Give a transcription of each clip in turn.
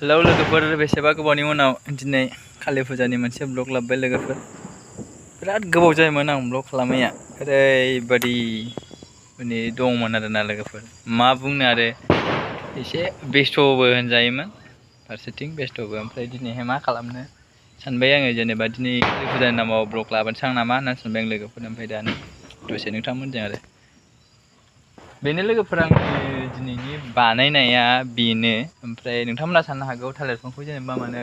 Hello लोगोफोर, बेसेबा गोबावनि उनाव दिनै कालि फुजानि मोनसे ब्लग लाबोबाय लोगोफोर। बिराद गोबाव जायोमोन आं ब्लग खालामैया, ओरैबादि माने दंमोन आरोना लोगोफोर। मा बुंनो आरो एसे बेस्थ'बो होनजायोमोन, फारसेथिं बेस्थ'बो। ओमफ्राय दिनैहाय मा खालामनो सानबाय आङो, जेनेबा दिनै कालि फुजानि नामाव ब्लग लाबोनोसै आं नामा होननानै सानबाय आं लोगोफोर। ओमफ्राय दा दसे नोंथांमोनजों आरो बेनो लोगोफोर, आंनि दिनैनि बानायनाया बेनो। ओमफ्राय नोंथांमोना साननो हागौ थालिर बिफांखौ जेनेबा मानो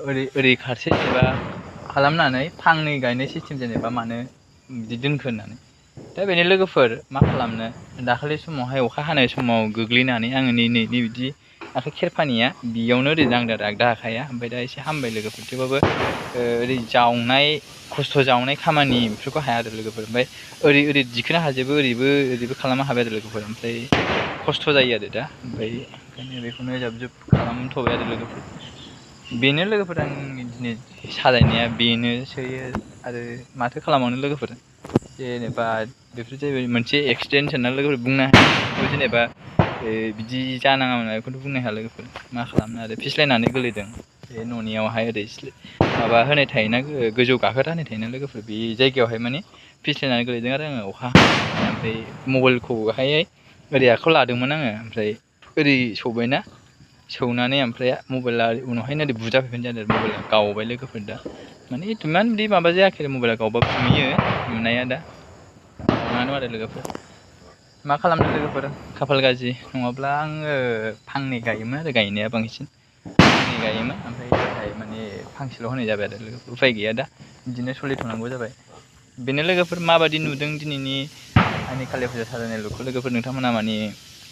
ओरै फारसे जेनेबा खालामनानै फांनै गायनाय सिस्टेम जेनेबा मानो बिदि दोनखो होननानै। दा बेनो लोगोफोर, मा खालामनो, दाखालि समावहाय अखा हानाय समाव गोग्लैनानै आङो नै बिदि आखाइ खेरफानिया बेयावनो ओरै नांदों आरो आगदा आखाइया। ओमफ्राय दा एसे हामबाय लोगोफोर, थेवबाबो ओरै जावनाय खस्थ' जावनाय खामानि बेफोरखौ हाया आरो लोगोफोर। ओमफ्राय ओरै दिखोनो हाजोबो, ओरैबो खालामनो हाबाय आरो लोगोफोर। ओमफ्राय खस्थ' जायो आरो दा, ओमफ्राय ओंखायनो बेखौनो जाब खालामथ'बाय आरो लोगोफोर। बेनो लोगोफोर, आंनि दिनै साजायनाया बेनोसै। आरो माथो खालामबावनो लोगोफोर, जेनेबा बेफोर जाहैबाय मोनसे एक्सिडेन्ट होनना लोगोफोर बुंनो हाया। जेनेबा बिदि जानाङामोन बेखौथ' बुंनो हाया लोगोफोर। मा खालामनो आरो फिस्लायनानै गोलैदों बे न'नियावहाय। ओरै माबा होनाय थायोना, गोजौ गाखोग्रा होनाय थायोना लोगोफोर, बे जायगायावहाय माने फिस्लायनानै गोलैदों आरो आङो अखा हानायाव। ओमफ्राय मबाइलखौहाय ओरै आखायाव लादोंमोन आङो, ओमफ्राय ओरै सौबायना, सौनानै ओमफ्राय मबाइला उनावहाय ओरै बुजाफैफिनदों आरो मबाइला गावबाय लोगोफोर। दा माने इमान बिदि माबा जायाखै आरो, मबाइला गावबाबो नुयो नुनाया, दा नङानो आरो लोगोफोर। मा खालामनो लोगोफोर, खाफाल गाज्रि। नङाब्ला आङो फांनै गायोमोन आरो गायनाया बांसिन फांनै गायोमोन। ओमफ्राय नाथाय माने फांसेल' होनाय जाबाय आरो लोगोफोर। उफाय गैया, दा बिदिनो सोलिथ'नांगौ जाबाय। बेनो लोगोफोर, माबादि नुदों दिनैनि आंनि कालि फुजा साजायनाय लुकखौ लोगोफोर, नोंथांमोना माने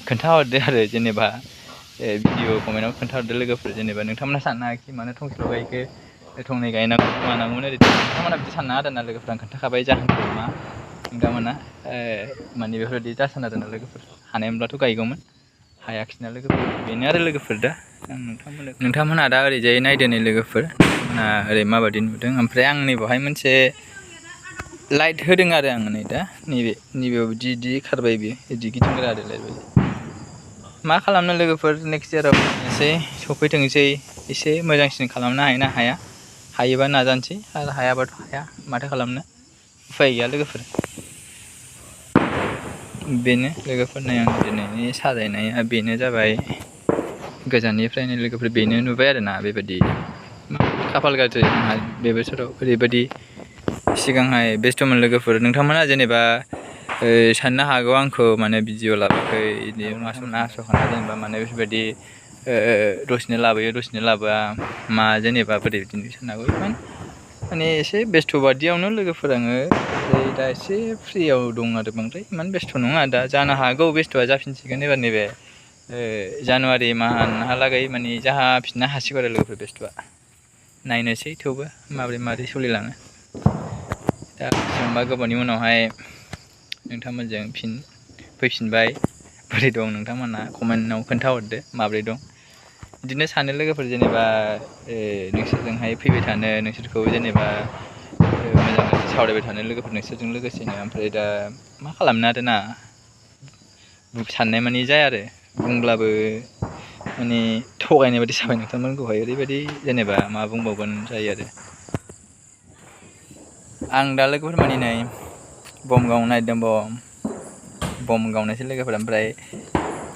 खोन्थाहरदो आरो जेनेबा भिडिअ कमेन्टआव खोन्थाहरदो लोगोफोर। जेनेबा नोंथांमोना साननो हायाखि मानो थंसेल' गायखो, थंनै गायनांगौ मानांगौमोन ओरै नोंथांमोना बिदि साननो आरोना लोगोफोर। आं खोन्थाखाबाय जाहोनखौ मा। नोंथांमोना माने बेफोरबायदि जासानो आरोना लोगोफोर। हानायमोनब्लाथ' गायगौमोन, हायाखिसैना लोगोफोर। बेनो आरो लोगोफोर, दा आं नोंथांमोनहा दा ओरैजाय नायदो नै लोगोफोर, नोंथांमोना ओरै माबायदि नुदों। ओमफ्राय आं नैबावहाय मोनसे लाइट होदों आरो आङो नै दा नैबेयाव बिदि खारबाय, बियो बिदि गिदिंग्रा आरो लाइट बायदि। मा खालामनो लोगोफोर, नेक्स्ट इयाराव एसे सफैथोंसै, एसे मोजांसिन खालामनो हायो ना हाया। हायोबा नाजानोसै, आरो हायाबाथ' हाया, माथो खालामनो, उफाय गैया लोगोफोर। बेनो लोगोफोरनि आं दिनैनि साजायनाया बेनो जाबाय। गोजाननिफ्रायनो लोगोफोर बेनो नुबाय आरोना, बेबायदि खाफाल गाज्रि आंहा बे बोसोराव ओरैबायदि। सिगांहाय बेस्थ'मोन लोगोफोर। नोंथांमोना जेनेबा साननो हागौ आंखौ माने भिडिअ लाबोआखै, बिदि नासयखाना जेनेबा माने बेफोरबायदि दसेनो लाबोयो दसेनो लाबोआ, मा जेनेबा बोरै बिदिनो साननो हागौ। माने एसे बेस्थ' बादियावनो लोगोफोर आङो। ओमफ्राय दा एसे फ्रियाव दं आरो, बांद्राय इमान बेस्थ' नङा दा। जानो हागौ बेस्थ'आ जाफिनसिगोन एबार नैबे जानुवारि माहालागै माने जाफिननो हासिगौ आरो लोगोफोर बेस्थ'आ। नायनोसै थेवबो माबोरै सोलिलाङो। दा बेसेबांबा गोबावनि उनावहाय नोंथांमोनजों फिन फैफिनबाय। बोरै दं नोंथांमोना कमेन्टआव खोन्थाहरदो, माब्रै दं। बिदिनो सानो लोगोफोर, जेनेबा नोंसोरजोंहाय फैबाय थानो, नोंसोरखौ जेनेबा मोजां सावरायबाय थानो लोगोफोर नोंसोरजों लोगोसेनो। ओमफ्राय दा मा खालामनो आरोना, साननाय मानि जाया आरो, बुंब्लाबो माने थगायनाय बायदि जाबाय नोंथांमोनखौहाय। ओरैबायदि जेनेबा मा बुंबावगोन जायो आरो। आं दा लोगोफोर माने नै बम गावनो नागिरदों, बम गावनायसै लोगोफोर। ओमफ्राय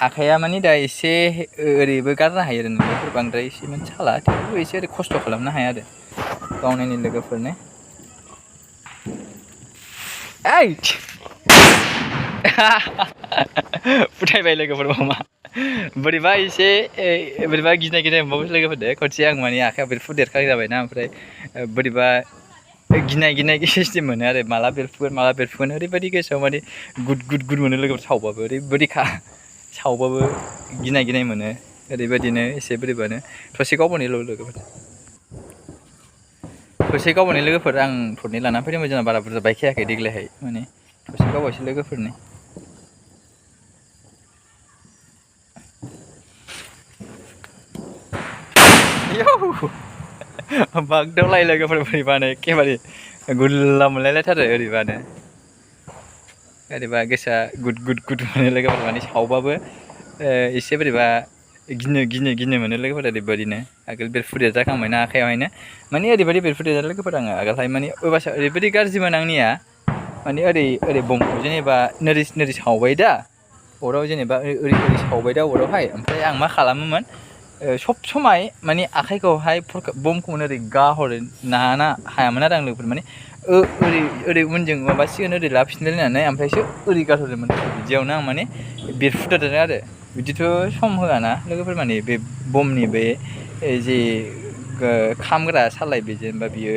आखाइया माने दा एसे ओरैबो गारनो हायो आरो लोगोफोर, बांद्राय एसे माने साला, थेवबो एसे ओरै खस्थ' खालामनो हाया आरो गावनायनि लोगोफोरनो। फुथायबाय लोगोफोर, मा बोरैबा एसे बोरैबा गिनाय मोनबावबाय लोगोफोर। दे खनसे आं माने आखाइया बेरफु देरखानाय जाबायना, ओमफ्राय बोरैबा गिनाय सिस्टेम मोनो आरो, माला बेरफुगोन ओरैबायदि गोसोआव माने गुद मोनो लोगोफोर। सावबाबो ओरैबायदि सावबाबो गिनाय मोनो, ओरैबायदिनो एसे बोरैबानो। थसे गावबोनायल' लोगोफोर, थसे गावबोनाय लोगोफोर। आं थरनै लाना फैदोंमोन, जोंना बारा बुरजा बायखायाखै देग्लायहाय, माने थसे गावबायसो लोगोफोरनि। बागदावलायो लोगोफोर, बोरैबानो एखेबारे गुल्ला मोनलायलायथारो ओरैबानो। ओरैबा गोसोआ गुद मोनो लोगोफोर, माने सावबाबो एसे बोरैबा गिनो मोनो लोगोफोर ओरैबायदिनो आगोल बेरफुदेर जाखांबायना आखायावहायनो माने ओरैबायदि बेरफुदेर लोगोफोर आङो आगोलहाय माने अयबासा ओरैबायदि गाज्रिमोन आंनिया माने ओरै बमखौ जेनेबा नोरै सावबाय दा अराव जेनेबा ओरै सावबाय दा अरावहाय ओमफ्राय आं मा खालामोमोन सब समाय माने आखाइखौहाय बमखौ ओरै गाहरो नाना हायामोन आरो आं लोगोफोर माने ओरै उनजों माबासिगोन ओरै लाफिनलायनानै ओमफ्रायसो ओरै गारहरोमोन बिदियावनो आं माने बेरफुथारदों आरो बिदिथ' सम होआना लोगोफोर माने बे बमनि बे जे खामग्रा सालाय बे जेनेबा बियो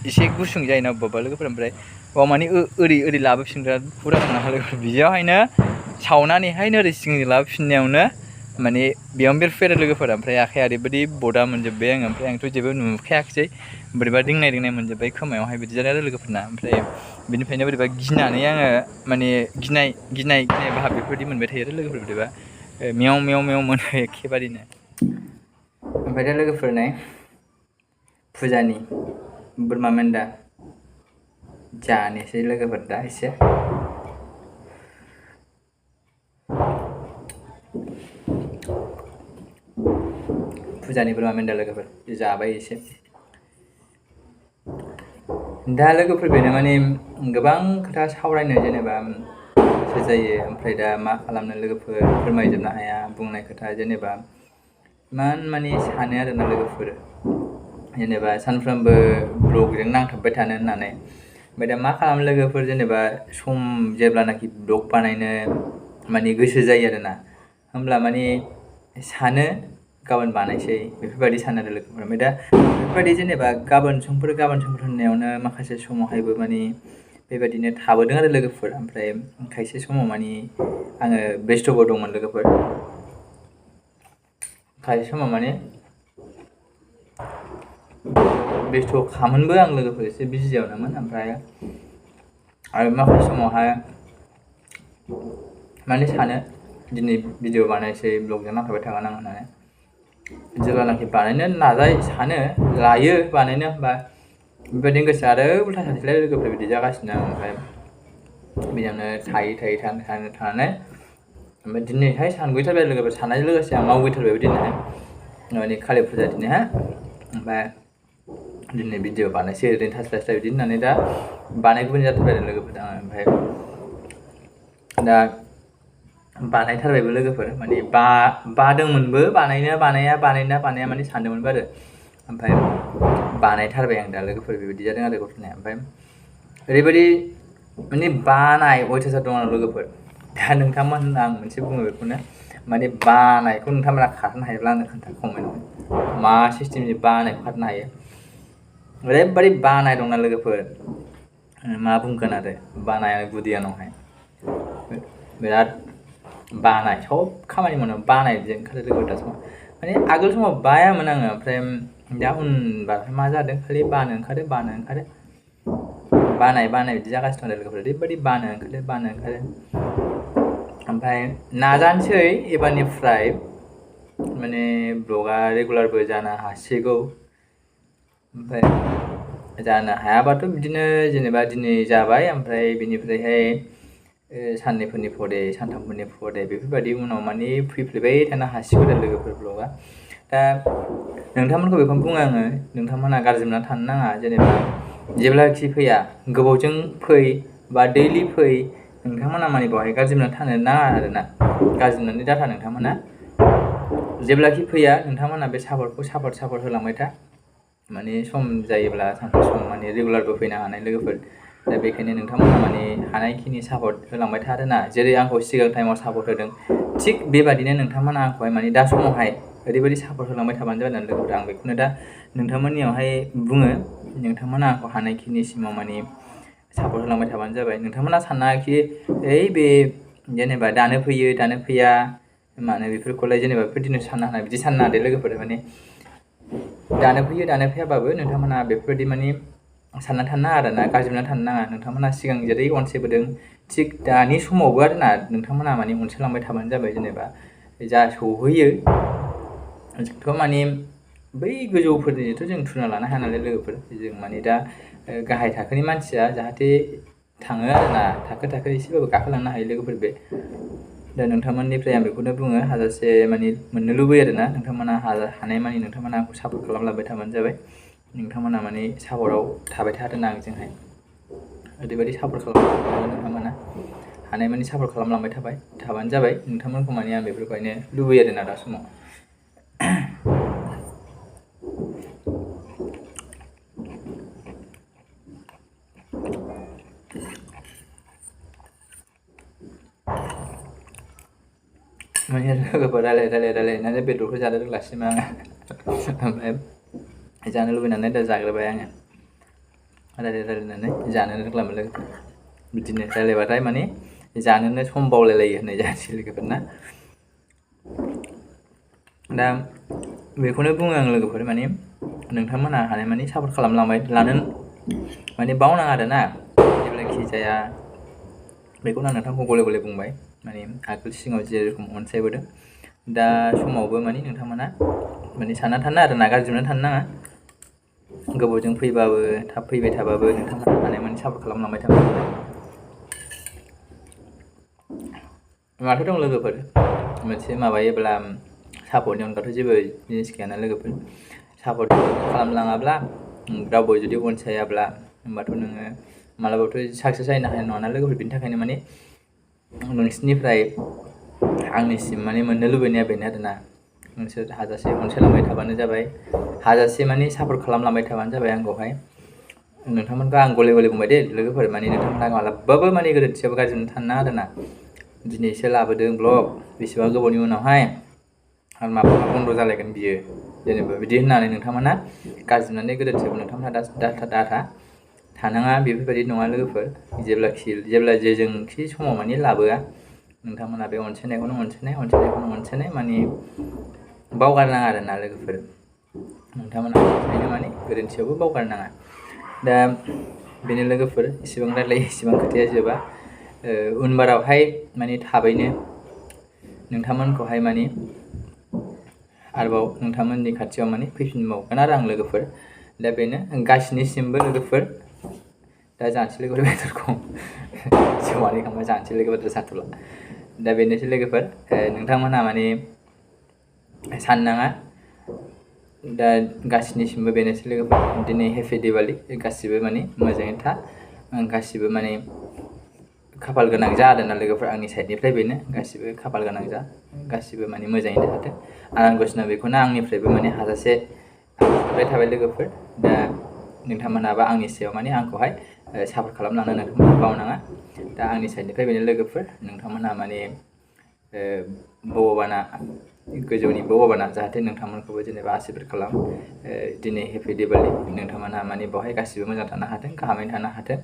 एसे गुसुं जायोना अबेबा लोगोफोर ओमफ्राय बाव माने ओरै लाबोफिनग्रा हुदा दं ना लोगोफोर बिदियावहायनो सावनानैहायनो ओरै सिगांजों लाबोफिननायावनो माने बेयावनो बेरफुबाय आरो लोगोफोर ओमफ्राय आखाइया ओरैबायदि बदा मोनजोब्बाय आङो ओमफ्राय आंथ' जेबो नुखायाखिसै बोरैबा दिंनाय मोनजोब्बाय खोमायावहाय बिदि जादों आरो लोगोफोरना ओमफ्राय बिनिफ्रायनो बोरैबा गिनानै आङो माने गिनाय भाब बेफोरबायदि मोनबाय थायो आरो लोगोफोर बोरैबा मेव मोनो एखेबारेनो ओमफ्राय दा लोगोफोर नै फुजानि बोरमा मेन्दा जानोसै लोगोफोर दा एसे फुजानि बोरमा मेन्दा लोगोफोर जाबाय एसे दा लोगोफोर बेनो माने गोबां खोथा सावरायनो जेनेबा जायो ओमफ्राय दा मा खालामनो लोगोफोर फोरमायजोबनो हाया बुंनाय खोथा जेनेबा इमान माने सानो आरोना लोगोफोर जेनेबा सानफ्रोमबो ब्लगजों नांथाबबाय थानो होननानै ओमफ्राय दा मा खालामो लोगोफोर जेनेबा सम जेब्लानाखि ब्लग बानायनो माने गोसो जायो आरोना होमब्ला माने सानो गाबोन बानायसै बेफोरबायदि सानो आरो लोगोफोर ओमफ्राय दा बेफोरबायदि जेनेबा गाबोन समफोर होननायावनो माखासे समावहायबो माने बेबायदिनो थाबोदों आरो लोगोफोर ओमफ्राय खायसे समाव माने आङो बेस्थ'बो दंमोन लोगोफोर खायसे समाव माने बेस्थ' खामोनबो आं लोगोफोर एसे बिजियावनोमोन ओमफ्राय आरो माखासे समावहाय माने सानो दिनै भिडिअ बानायसै ब्लगजों नांथाबबाय थागोन आं होननानै जेब्लानाखि बानायनो सानो लायो बानायनो होमबा बेबायदिनो गोसो आरो उल्था सानसैलाय लोगोफोर बिदि जागासिनो ओमफ्राय बिदियावनो थानानै ओमफ्राय दिनैहाय सानगुयैथारबाय लोगोफोर साननायजों लोगोसे आं मावगैथारबायबो दिनैहाय माने कालि फुजा दिनैहाय ओमफ्राय दिनै भिडिअ बानायसै ओरैनो थास्लायस्लाय बिदि होननानै दा बानायगौबो जाथारबाय आरो लोगोफोर आङो ओमफ्राय दा बानायथारबायबो लोगोफोर माने बादोंमोनबो बानाया माने सानदोंमोनबो आरो ओमफ्राय बानायथारबाय आं दा लोगोफोर बेबायदि जादों आरो घटनाया ओमफ्राय ओरैबायदि माने बानाय अयथासार दं आरो लोगोफोर दा नोंथांमोननो आं मोनसे बुङो बेखौनो माने बानायखौ नोंथांमोना खारनो हायोब्ला आंनो खोन्था कमेन्टआव मा सिस्टेमनि बानायखौ खारनो हायो ओरैबायदि बानाय दंना लोगोफोर मा बुंगोन आरो बानायानो गुदि आंनावहाय बिराद बानाय सब खामानि मावनो बानायजों ओंखारो लोगोफोर दा समाव माने आगोल समाव बायामोन आङो ओमफ्राय दा उनबाथाय मा जादों खालि बानो ओंखारो बानाय बिदि जागासिनो दं लोगोफोर ओरैबायदि बानो ओंखारो ओमफ्राय नाजानोसै एबारनिफ्राय माने ब्लगा रेगुलारबो जानो हासिगौ ओमफ्राय जानो हायाबाथ' बिदिनो जेनेबा दिनै जाबाय ओमफ्राय बिनिफ्रायहाय साननैफोरनि फरे सानथामफोरनि फरे बेफोरबायदि उनाव माने फैफ्लेबाय थानो हासिगौ आरो लोगोफोर ब्लगा दा नोंथांमोनखौ बेखौनो बुङो आङो नोंथांमोना गाज्रि मोनना थानो नाङा जेनेबा जेब्लाखि फैया गोबावजों फै बा दैलि फै नोंथांमोना माने बेवहाय गाज्रि मोनना थानो नाङा आरोना गाज्रि मोननानै दाथा नोंथांमोना जेब्लाखि फैया नोंथांमोना बे सापर्ट होलांबाय था माने सम जायोब्ला सानसे सम माने रेगुलारबो फैनो हानाय लोगोफोर दा बेखायनो नोंथांमोना माने हानायखिनि सापर्ट होलांबाय था आरोना जेरै आंखौ सिगां टाइमाव सापर्ट होदों थिग बेबादिनो नोंथांमोना आंखौहाय माने दा समावहाय ओरैबायदि सापर्ट होलांबाय थाबानो जाबाय होननानै लोगोफोर आं बेखौनो दा नोंथांमोननियावहाय बुङो नोंथांमोना आंखौ हानायखिनिसिमाव माने सापर्ट होलांबाय थाबानो जाबाय नोंथांमोना सानाखि बे जेनेबा दानो फैया मानो बेफोरखौलाय जेनेबा बेफोरदिनो साननो हानाय बिदि साननो हादो लोगोफोर माने दानो फैयाबाबो नोंथांमोना बेफोरबायदि माने सानना थानो नाङा आरोना गाज्रि मोनना थानो नाङा नोंथांमोना सिगां जेरै अनसायबोदों थिग दानि समावबो आरोना नोंथांमोना माने अनसायलांबाय थाबानो जाबाय जेनेबा जा सौहैयो जोंथ' माने बै गोजौफोरनिथ' जों थुना लानो हाया नालाय लोगोफोर जों माने दा गाहाय थाखोनि मानसिया जाहाथे थाङो आरोना थाखो एसेबाबो गाखोलांनो हायो लोगोफोर बे दा नोंथांमोननिफ्राय आं बेखौनो बुङो हाजासे माने मोननो लुबैयो आरोना नोंथांमोना हानाय मानि नोंथांमोना आंखौ सापर्ट खालामलांबाय थाबानो जाबाय नोंथांमोना माने सापर्टआव थाबाय थादों आंजोंहाय ओरैबायदि सापर्ट खालामलांबाय नोंथांमोना हानाय मानि सापर्ट खालामलांबाय थाबानो जाबाय नोंथांमोनखौ माने आं बेफोरखौहायनो लुबैयो आरोना दा समाव माने लोगोफोर रायलायनानै बेदरखौ जानो रोंलासैमोन आङो ओमफ्राय जानो लुबैनानै दा जाग्रोबाय आङो रायलायनानै जानो रोंलामोन लोगोफोर बिदिनो रायलायबाथाय माने जानोनो सम बावलायलायो होननाय जानोसै लोगोफोर ना दा बेखौनो बुङो आं लोगोफोर माने नोंथांमोनहा हानाय मानि सापर्ट खालामलांबाय लानो माने बावनाङा आरोना जेब्लाखि जाया बेखौनो आं नोंथांखौ गले गले बुंबाय माने आगोल सिगाङाव जेरेखम अनसायबोदों दा समावबो माने नोंथांमोना माने सानना थानो आरोना गाज्रि मोनना थानो नाङा गोबावजों फैबाबो थाब फैबाय थाबाबो नोंथांमोना हानाय मानि सापर्ट खालामलांबाय थाबाय माथो दं लोगोफोर मोनसे माबायोब्ला सापर्टनि अनगाथ' जेबो जिनिस गैयाना लोगोफोर सापर्ट खालामलाङाब्ला रावबो जुदि अनसायाब्ला होमबाथ' नोङो मालाबाबोथ' साक्सेस जाहैनो हानाय नङाना लोगोफोर बिनि थाखायनो माने नोंसिनिफ्राय आंनिसिम माने मोननो लुबैनाया बेनो आरोना नोंसोर हाजासे अनसायलांबाय थाबानो जाबाय हाजासे माने सापर्ट खालामलांबाय थाबानो जाबाय आंखौहाय नोंथांमोनखौ आं गले गले बुंबाय दे लोगोफोर माने नोंथांमोना मालाबाबो माने गोरोन्थियाबो गाज्रि मोनना थानो नाङा आरोना दिनैसो लाबोदों ब्लग बेसेबा गोबावनि उनावहाय आरो माब्लाबा बन्द' जालायगोन बियो जेनेबा बिदि होननानै नोंथांमोना गाज्रि मोननानै गोरोन्थियाव नोंथांमोना दाथा थानाङा बेफोरबायदि नङा लोगोफोर जेब्ला जेजोंखि समाव माने लाबोआ नोंथांमोना बे अनसायनायखौनो अनसायनाय माने बावगारनाङा आरोना लोगोफोर नोंथांमोना ओंखायनो माने गोरोन्थियावबो बावगारनाङा दा बेनो लोगोफोर इसेबां रायलायो इसेबां खोथाया जोबा उनबारावहाय माने थाबैनो नोंथांमोनखौहाय माने आरोबाव नोंथांमोननि खाथियाव माने फैफिनबावगोन आरो आं लोगोफोर दा बेनो गासिनिसिमबो लोगोफोर दा जानोसै लोगोफोर बेदरखौ जमानै खांबाय जानोसै लोगोफोर जाथ'ला दा बेनोसै लोगोफोर नोंथांमोनहा माने साननाङा दा गासिनिसिमबो बेनोसै लोगोफोर दिनै हेपि दिवाली गासिबो माने मोजाङै था गासिबो माने खाफाल गोनां जा आरोना लोगोफोर आंनि साइडनिफ्राय बेनो गासिबो खाफाल गोनां जा गासिबो माने मोजाङैनो थाथों आं गसना बेखौनो आंनिफ्रायबो माने हाजासे सानबाय थाबाय लोगोफोर दा नोंथांमोनाबो आंनि सायाव माने आंखौहाय सापर्ट खालामलांनो नोंथांमोना बावनाङा दा आंनि साइडनिफ्राय बेनो लोगोफोर नोंथांमोनहा माने भगबाना गोजौनि भगबाना जाहाथे नोंथांमोनखौबो जेनेबा आसिरबाद खालाम दिनै हेपि दिवाली नोंथांमोनहा माने बेवहाय गासिबो मोजां थानो हाथों गाहामै थानो हाथों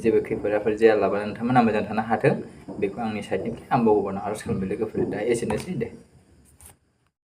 जेबो खैफोद आफोद जायालाबानो नोंथांमोनहा मोजां थानो हाथों बेखौ आंनि साइडनिफ्राय आं भगबानाव आर'ज खालामबाय लोगोफोर दा एसेनोसै दे